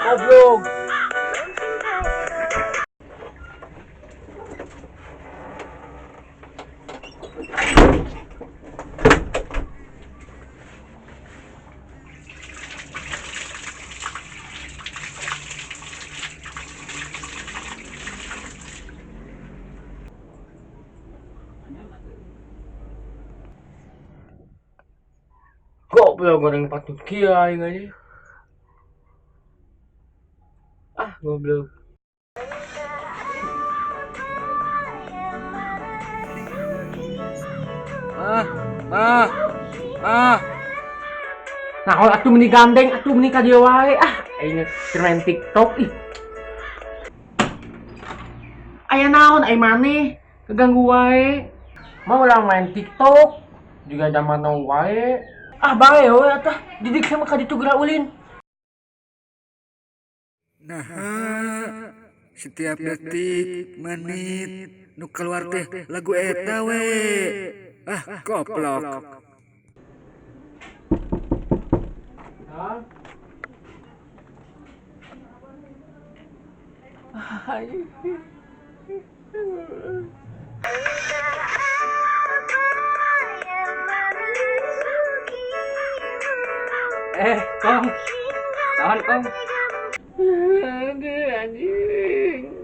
Goblok. Goblok, goreng patut kieu aing aja. Ah, goblok. Ah, ah, ah. Nah, atuh meni gandeng, atuh meni ka dieu wae. Ah, aing keur main TikTok ih. Aya naon ai maneh? Keganggu wae. Mau ulang main TikTok juga zaman now wae. Ah, bae we atuh. Didik sama ka ditu geura ulin. Nah, setiap detik, menit, nu keluar teh lagu eta we. Ah, koplok. Hah? Ah, Eh, Kong. Naon, Kong? Aduh, anjing.